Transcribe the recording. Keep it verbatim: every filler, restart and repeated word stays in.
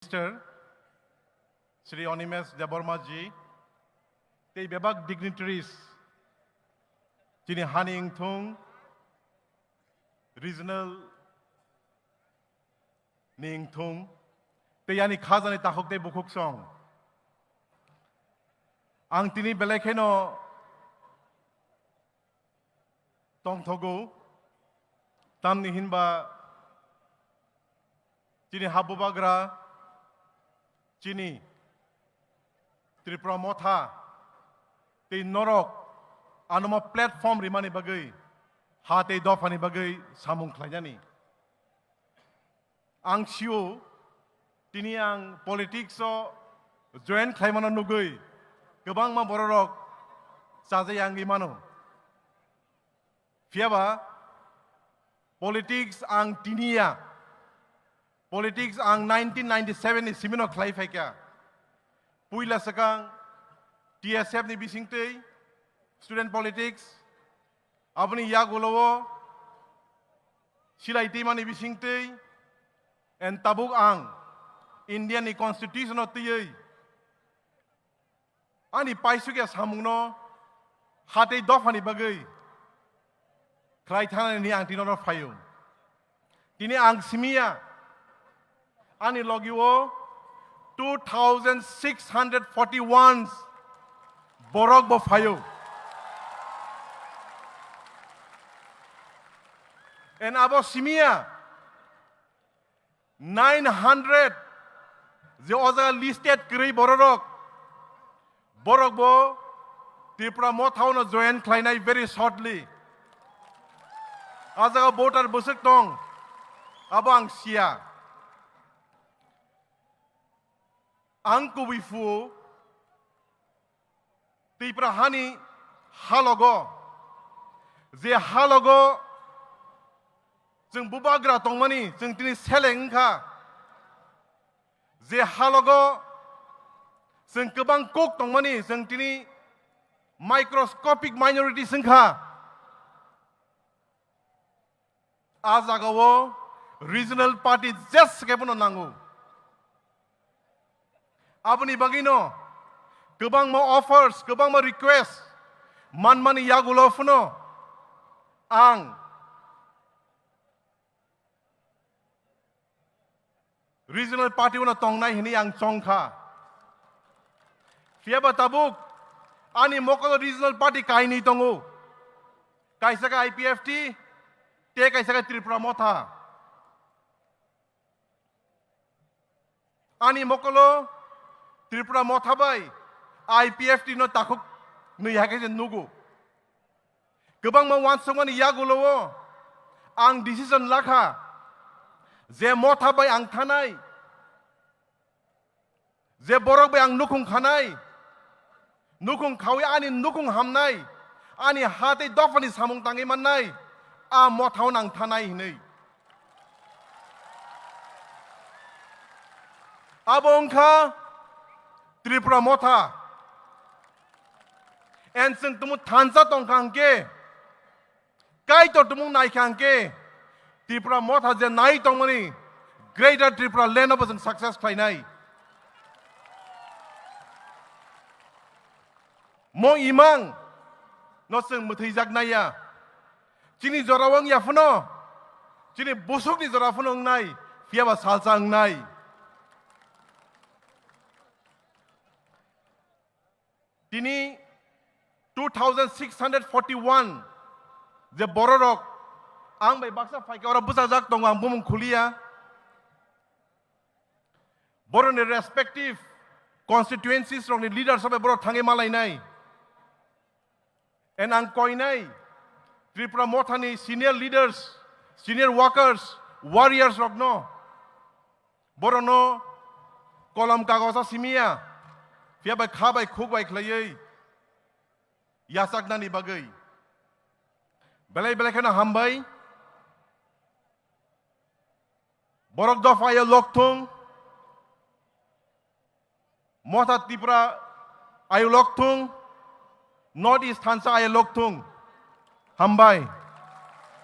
Minister Shri Animesh Debbarma ji, tei bebak dignitaries, chini hani wngthung, regional ni wngthung, tei ani khajani takhuk tei bukhuk song. Ang tini belai kheno tongthogo, tamni hinba chini ha bubagra, chini Tripura Motha tei norok anomo platform rimani bagwi, ha tei dophani bagwi samung khlainani. Ang sio, tini ang politics o join khlaimano nugwi kwbangma bororok chajai wngwi mano. Phiyaba politics ang tini ya, politics ang nineteen ninety-seven ni simino khlai phaikha. Puila swkang T S F ni bisingtwi student politics, aboni yagulo o silai twimani bisingtwi, and tabuk ang India ni constitution o twiwi ani paisukya samungno ha tei dophani bagwi khlai thanani ang tini oro phaio. Tini ang simiya, ani logi o two thousand six hundred forty-one borok bo phaio. And abo simiya nine hundred je o jaga listed kwrwi bororok, borok bo Tripura Motha o no join khlainai very shortly. A jaga voter bwswk tong, abo ang siya. Ang kubui phu Tripura hani halogo, je halogo chwng bubagra tongmani, chwng tini seleng wngkha. Je halogo chwng kwbang kok tongmani, chwng tini microscopic minorities wngkha. A jagao regional party jes kebono nango. Aboni bagwino kwbangma offers, kwbangma request manmani yagulo phano ang regional party uno tongnai hwnwi ang chongkha. Phiyaba tabuk ani mokolo regional party kainwi tongo. Kaisa khe I P F T, tei kaisa khe Tripura Motha. Ani mokolo Tripura Motha bai I P F T no takhuk nwi hai khe se nugo. Kwbangma uansukmani yagulo o ang decision lakha je Motha bai ang thanai, je borok bai ang nukhung khanai, nukhung khawi ani nukhung hamnai, ani ha tei dophani samung tangwi mannai, a Motha o nang thanai hinwi. Abo wngkha Tripura Motha. And chwng tumu thansa tongkha hwnkhe, Kaitor tumung naikha hwnkhe Tripura Motha je nai tongmani Greater Tripura Land o bo chwng success khlainai. Mo imang no chwng mwthwijak naiya. Chini jora wng ya phano, chini busuk ni jora phano wngnai, phiyaba salsa wngnai. Tini two thousand six hundred forty-one je bororok ang bai baksa phaikhe oro bwsajak tongo, ang bumung khuliya. Boroni respective constituencies rokni leaders bai borok thangwi malainai. And ang koinai Tripura Mothani senior leaders, senior workers, warriors rokno, borokno kolom kagosa simiya, phiya bai kha bai khuk bai khlaiwi yachaknani bagwi belai belai kheno hambai. Borok dopha ayo lokthung, Motha Tripura ayo lokthung, North East thansa ayo lokthung. Hambai.